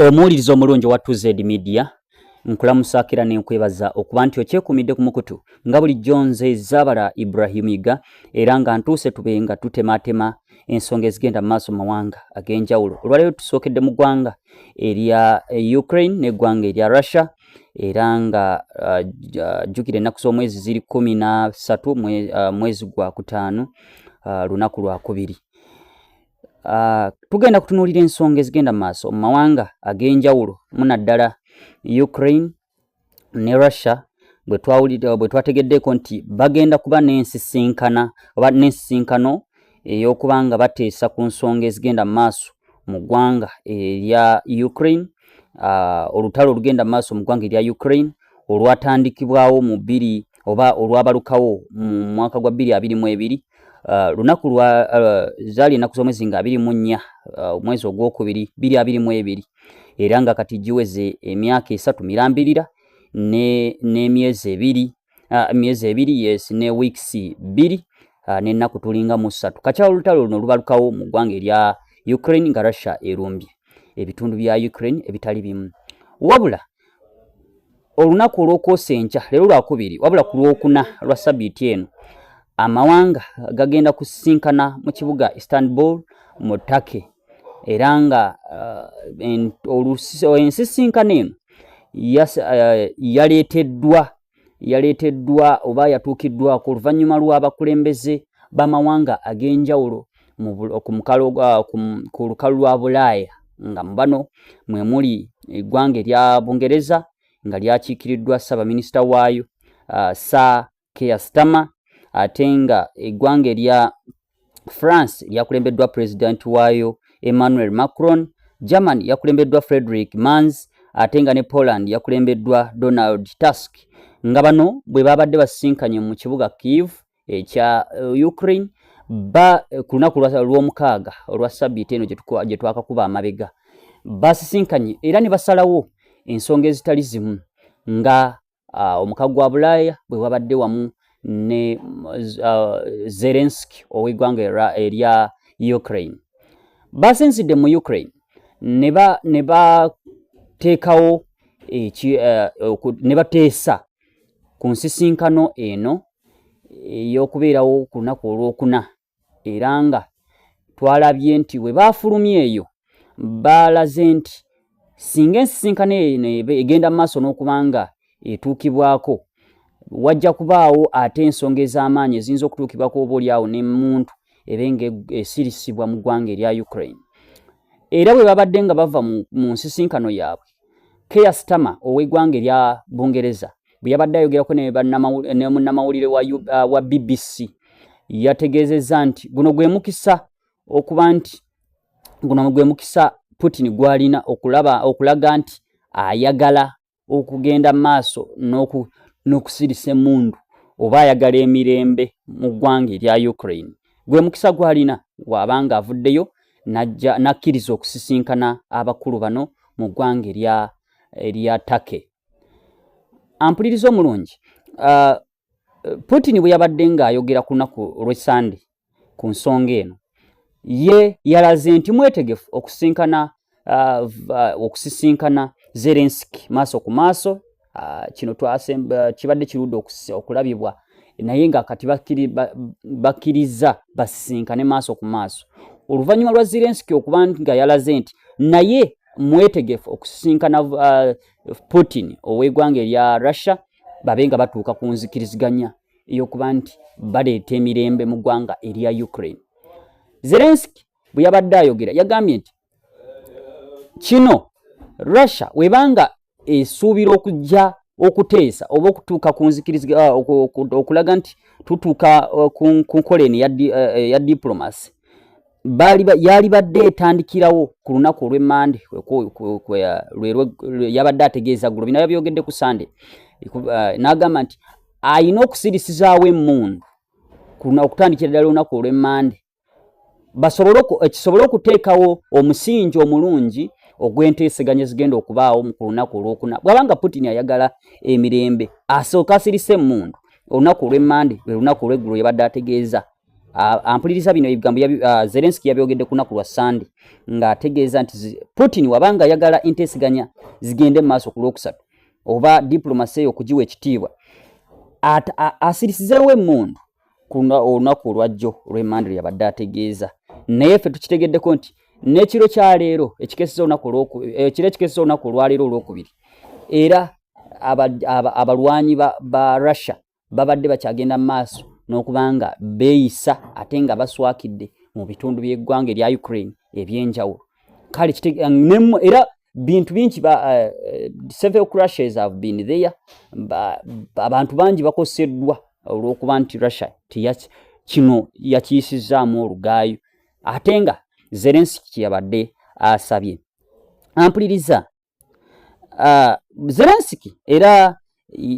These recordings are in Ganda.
Omuwuliriza omulungi owa 2Z Media, nkulamusaako era nenkwebaza okuba nti okyekumidde ku mukutu nga bulijjo. Nze Zabala Ibrahim Iga, era nga ntuuse tube nga tutematema ensonga ezigenda mu maaso mu mawanga ag'enjawulo. Olwaleero tusookedde mu ggwanga erya Ukraine n'eggwanga erya Russia, era nga jjukira ennaku z'omwezi ziri 13 mwezi gwa kutaano, lunaku lwakubiri. Tugenda kutunuulira ensonga ezigenda mu maaso mu mawanga ag'enjawulo, munaddala Ukraine ne Russia, bwe twategeddeko nti bagenda kuba n'ensisinkana oba n'ensisinkano ey'okuba nga bateesa ku nsonga ezigenda mu maaso mu ggwanga erya Ukraine, olutalo olugenda mu maaso mu ggwanga erya Ukraine olwatandikibwawo mu bbiri oba olwabalukawo mu mwaka gwa 2022. Lunaku lwa zaali ennaku z'omwezi nga 24, omwezi ogwokubiri 2022, era nga kati giweze emyaka 3 mirambirira n'emyezi 2, myezi 2, yes, ne weeks 2, n'ennaku tulinga mu 3 kakyalo olutalo luno lubalukawo mu ggwanga erya Ukraine, nga Russia erumbye ebitundu bya Ukraine ebitali bimu. Wabula olunaku olwokwosa enkya, leero lwakubiri, wabula ku lwokuna lwa sabiiti eno, amawanga gagenda kusisinkana mu kibuga Istanbul mu Turkey, era nga ensisinkano eno yaleeteddwa oba yatuukiddwako oluvannyuma lw'abakulembeze b'amawanga ag'enjawulo ku lukalu lwa Bulaaya, nga mu bano mwe muli eggwanga erya Bungereza nga lyakiikiriddwa ssaabaminisita waayo, Sir Keir Starmer, ate nga eggwanga erya France lyakulembeddwa pulezidenti waayo Emmanuel Macron, Germany yakulembeddwa Friedrich Merz, ate nga ne Poland yakulembeddwa Donald Tusk, nga bano bwe babadde basisinkanye mu kibuga Kiev ekya Ukraine ba ku lunaku lw'omukaaga olwa sabbiiti eno gye twakakuba amabega. Basisinkanye era ne basalawo ensonga ezitali zimu, nga omukago gwa Bulaaya bwe wabadde wamu ne Zelensky ow'eggwanga erya Ukraine. Basinzidde mu Ukraine ne bateekawo ne bateesa ku nsisinkano eno ey'okubeerawo ku lunaku olwokuna, era nga twalabye nti bwe baafulumye eyo baalaze nti singa ensisinkano eno egenda mu maaso n'okuba nga etuukibwako, wajja kubaawo ate ensonga ez'amaanyi eziyinza okutuukibwako, oba oliawo n'emmundu ebe nga esirisibwa mu ggwanga erya Ukraine. Era bwe babadde nga bava mu nsisinkano yaabwe, Keir Starmer ow'eggwanga erya Bungereza bwe yabadde ayogerako ne munnamawulire wa BBC, yategeezezza nti guno gwe mukisa okuba nti guno gwe mukisa Putin gw'alina okulaba okulaga nti ayagala okugenda maaso n'okusirisa emmundu oba ayagala emirembe mu ggwanga erya Ukraine. Gwe mukisa gw'alina bw'abanga avuddeyo najja n'akkiriza okusisinkana abakulu bano mu ggwanga erya Turkey. Ampuliriza omulungi, Putin bwe yabadde ng'ayogera ku lunaku olw'Essande ku nsonga eno, ye yalaze nti mwetegefu okusisinkana Zelensky maaso ku maaso. Kino kibadde kirudde okulabibwa, naye nga kati bakkiriza basisinkane maaso ku maaso oluvannyuma lwa Zelensky okuba nga yalaze nti naye mwetegefu okusisinkana Putin ow'eggwanga erya Russia, babe nga batuuka ku nzikiriziganya ey'okuba nti baleeta emirembe mu ggwanga erya Ukraine. Zelensky bwe yabadde ayogera yagambye nti kino Russia webanga esuubira okujja okuteesa oba okutuuka ku nzikiriziganya, okulaga nti tutuuka ku nkola eno eya diplomacy, yali badde etandikirawo ku lunaku olw'emmande yabadde ategeeza ggulo. Bino yabyogedde ku Sande, n'agamba nti ayina okusirisizaawo emmundu okutandikira ddala olunaku olw'emmande, basobole kisobole okuteekawo omusingi omulungi ogw'enteeseganya ezigenda okubaawo ku lunaku olwokuna. Bw'abanga Putin ayagala emirembe, asooka asirise emmundu olunaku olw'emmande, lwe lunaku olw'eggulo yabadde ategeeza. Ampuliriza, bino ebigambo Zelenski yabyogedde ku lunaku lwa Sande ng'ategeeza nti Putin wabanga ayagala enteeseganya zigende mu maaso ku Lwokusatu oba diplomacy eyo okugiwa ekitiibwa, asirisizeewo emmundu ku olunaku olwajjo olw'Emmande yabadde ategeeza. Naye ffe tukitegeddeko nti n'ekiro kyaleero ekikeeseza olunaku, ekiro ekikeeseza olunaku olwaleero Olwokubiri, era abalwanyi ba Russia babadde bakyagenda mu maaso n'okuba nga beeyisa ate nga baswakidde mu bitundu by'eggwanga erya Ukraine ebyenjawulo. Kale era bintu bingi, several crashes have been there. Abantu bangi bakoseddwa olw'okuba nti Russia kino yakiyisizzaamu olugaayo, ate nga Zelenski kyeyabadde asabye. Ampuliriza, Zelenski era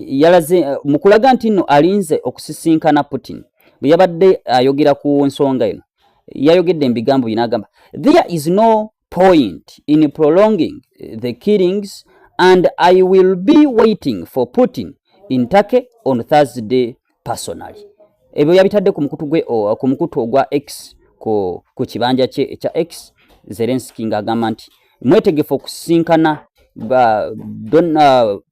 yalaze mu kulaga nti nno alinze okusisinkana Putin. Bwe yabadde ayogera ku nsonga eno, yayogedde mu bigambo bye n'agamba, "There is no point in prolonging the killings and I will be waiting for Putin in Turkey on Thursday personally." Ebyo yabitadde ku mukutu gwe, ku mukutu ogwa X, ku kibanja kye ekya X. Zelenski ng'agamba nti mwetegefu okusisinkana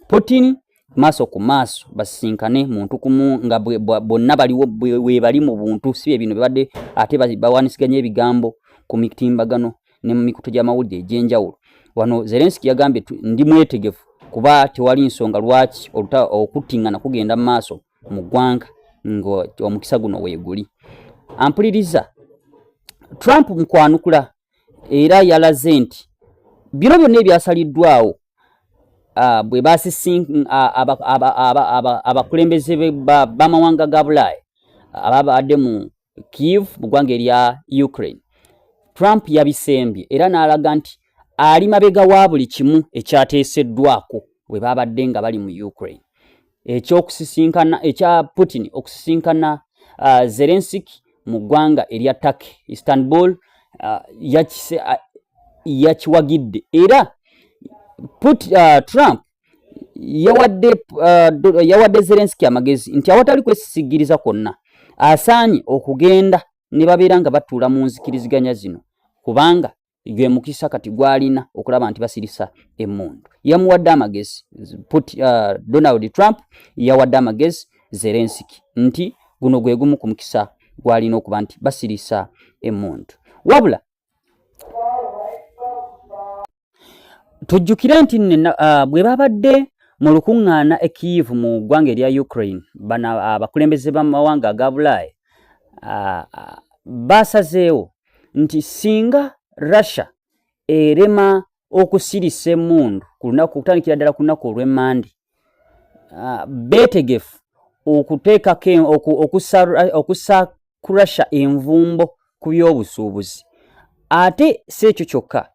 Putin maaso ku maaso, basisinkane muntu kumu nga bonna baliwo, we bali mu buntu, si bye bino bibadde ate bawanisiganya ebigambo ku mitimbagano ne mu mikutu gy'amawulire egy'enjawulo. Wano Zelenski yagambye, "Ndi mwetegefu kuba tewali nsonga lwaki okuttiŋŋana kugenda mu maaso mu ggwanga ng'omukisa guno weeguli." Ampuliriza, Trump mu kwanukula era yalaze nti bino byonna ebyasaliddwawo bwe abakulembeze b'amawanga ga Bulaaya ababadde mu Kiev mu ggwanga erya Ukraine, Trump yabisembye era n'alaga nti ali mabega wa buli kimu ekyateeseddwako bwe babadde nga bali mu Ukraine, ekyokusisinkana ekya Putin okusisinkana Zelensky mu ggwanga erya Turkey, Istanbul, yakiwagidde. Era Trump yawadde Zelensky amagezi nti awatali kwesisigiriza kwonna asaanye okugenda ne babeera nga batuula mu nzikiriziganya zino, kubanga gwe mukisa kati gwalina okulaba nti basirisa emmundu. Yamuwadde amagezi, Donald Trump yawadde amagezi Zelensky nti guno gwe gumu ku mukisa gwalina okuba nti basirisa emmundu. Wabula tujjukire nti bwe babadde mu lukuŋŋaana e Kiev mu ggwanga erya Ukraine, bano abakulembeze b'amawanga aga Bulaaya basazeewo nti singa Russia erema okusirisa emmundu ku lunaku, okutandikira ddala ku lunaku olw'Emmande, beetegefu okuteekako okussa ku Russia envumbo ku by'obusuubuzi. Ate si ekyo kyokka,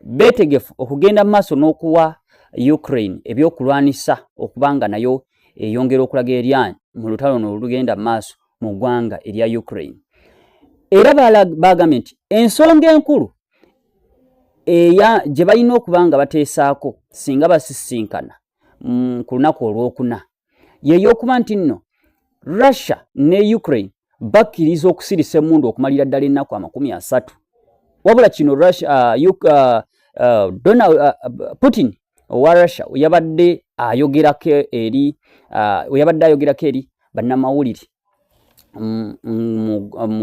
beetegefu okugenda mu maaso n'okuwa Ukraine ebyokulwanisa okuba nga nayo eyongera okulaga eryanyi mu lutalo luno olugenda mu maaso mu ggwanga erya Ukraine. Era bagambye nti ensonga enkulu eya gye balina okuba nga bateesaako singa basisinkana ku lunaku Olwokuna yeey'okuba nti nno Russia ne Ukraine bakkiriza okusirisa emmundu okumalira ddala ennaku 30. Wabula kino Russia, Donald, Putin owa Russia yabadde ayogerako eri bannamawulire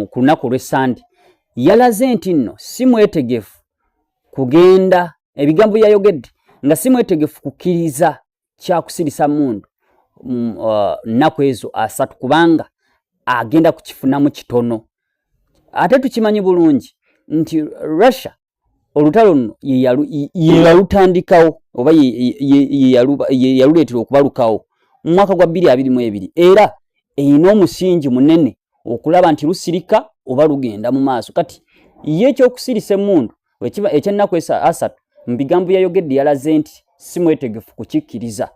ku lunaku olw'Essande, yalaze nti nno si mwetegefu kugenda, ebigambo byayogedde nga si mwetegefu kukkiriza kyakusirisa mundu nnaku ezo 30, kubanga agenda kukifunamu kitono. Ate tukimanyi bulungi nti Russia olutalo luno ye yalutandikawo oba ye yaluleetera okubalukawo mu mwaka gwa 2022, era erina omusingi munene okulaba nti lusirika oba lugenda mu maaso. Kati ye ekyokusirisa emmundu ekyennaku 30, mu bigambo byayogedde yalaze nti si mwetegefu kukikkiriza,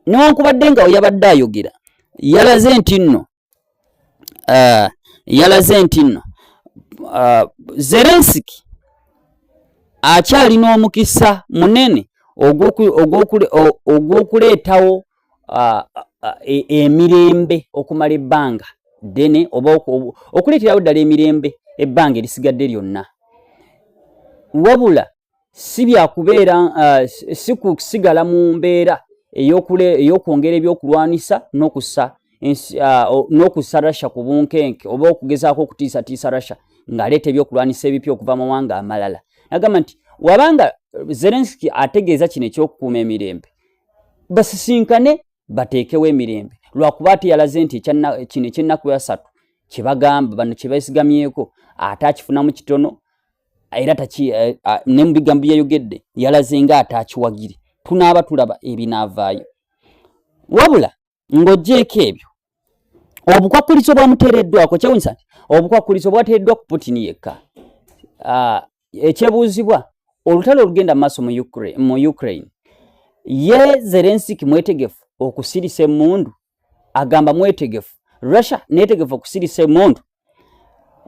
newankubadde nga yabadde ayogera yalaze nti nno Zelenski akyalina omukisa munene ogw'okuleetawo emirembe okumala ebbanga. ddene oba okuleeterawo ddala emirembe ebbanga erisigadde lyonna. Wabula si byakubeera si kusigala mu mbeera ey'okwongera ebyokulwanisa n'okussa n'okussa Russia ku bunkenke oba okugezaako okutiisatiisa Russia ng'aleeta ebyokulwanisa ebipya okuva mu mawanga amalala. Nagamba nti wabanga Zelensky ategeeza kino ekyokukuuma emirembe, basisinkane bateekewo emirembe, lwakuba ate yalaze nti kino ekyennaku 3 kyebagamba bano kye beesigamyeko ate akifunamu kitono, era ne mu bigambo byeyayogedde yalaze nga ate akiwagire. Tunaaba tulaba ebinaavaayo. Wabula ng'oggyeeko ebyo, obukwakkulizo bwamuteereddwako. Kyewunyisa nti obukwakkulizo bwateereddwa ku Putin yekka. Ekyebuuzibwa, olutalo olugenda mu maaso mu Ukraine, ye Zelensky mwetegefu okusirisa emmundu? Agamba mwetegefu. Russia neetegefu okusirisa emmundu?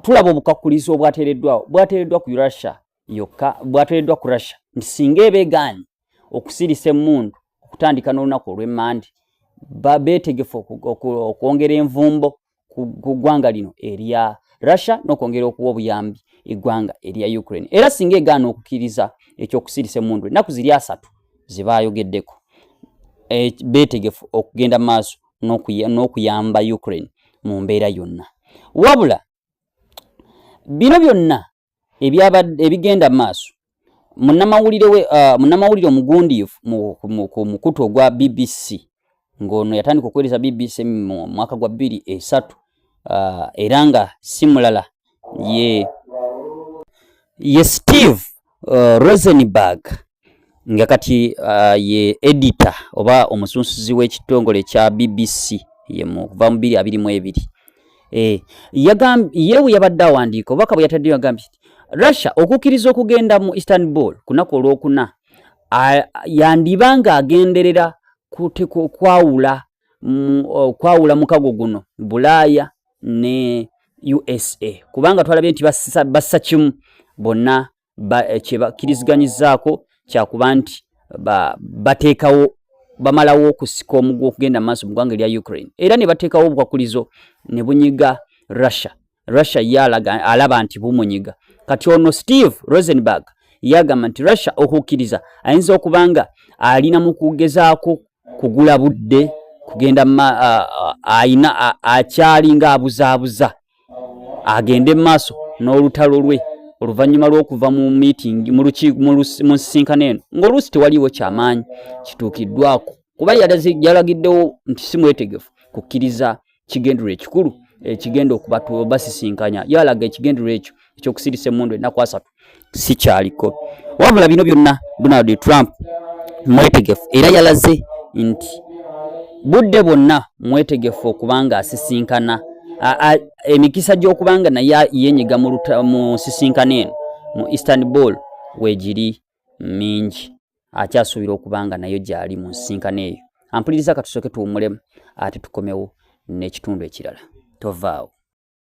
Tulaba obukwakkulizo obwateereddwawo bwateereddwa ku Russia yokka, bwateereddwa ku Russia nti singa eba egaanye okusirisa emmundu okutandika n'olunaku olw'emmande, beetegefu okwongera envumbo ku ggwanga lino erya Russia n'okwongera okuwa obuyambi eggwanga erya Ukraine. Era singa egaana okukkiriza ekyokusirisa emmundu ennaku ziri 3 ze baayogeddeko, beetegefu okugenda maaso n'okuyamba Ukraine mu mbeera yonna. Wabula bino byonna ebigenda maaso, munnamawulire we munnamawulire omugundiivu ku mukutu ogwa BBC, ng'ono yatandika okuweereza BBC mu mwaka gwa 2003, era nga si mulala ye Steve Rosenberg, nga kati ye editor oba omusunsuzi w'ekitongole kya BBC ye mu kuva mu 2022. Yewe yabadde awandiika obubaka bwe yataddeyo, yagambye nti Russia okukkiriza okugenda mu Istanbul ku lunaku olwokuna yandiba ng'agenderera kwawula mukago guno Bulaaya ne USA, kubanga twalabye nti bassa kimu bonna kye bakkiriziganyizaako kyakuba nti bateekawo bamalawo okusika omuguwa okugenda maaso mu ggwanga erya Ukraine, era ne bateekawo obukwakulizo ne bunyiga Russia. Russia ye alaba nti bumunyiga. Kati ono Steve Rosenberg yagamba nti Russia okukkiriza ayinza okuba nga alina mu kugezaako kugula budde kugenda ayina akyali nga abuzaabuza agende mu maaso n'olutalo lwe oluvannyuma lw'okuva mu meeting mu nsisinkano eno, ng'oluusi tewaliiwo kyamaanyi kituukiddwako, kuba yalagiddewo nti si mwetegefu kukkiriza kigendererwa ekikulu ekigenda okubasisinkanya. Yalaga ekigendererwa ekyo ekyokusirisa emmundu ennaku 3 si kyaliko. Wabula bino byonna, Donald Trump mwetegefu, era yalaze nti budde bwonna mwetegefu okuba nga asisinkana. Emikisa gy'okuba nga naye yenyiga mu nsisinkano eno mu Istanbul weegiri mingi, akyasuubira okuba nga nayo gyali mu nsisinkano eyo. Ampuliriza, katusooke tuwummulemu ate tukomewo n'ekitundu ekirala. Tovaawo.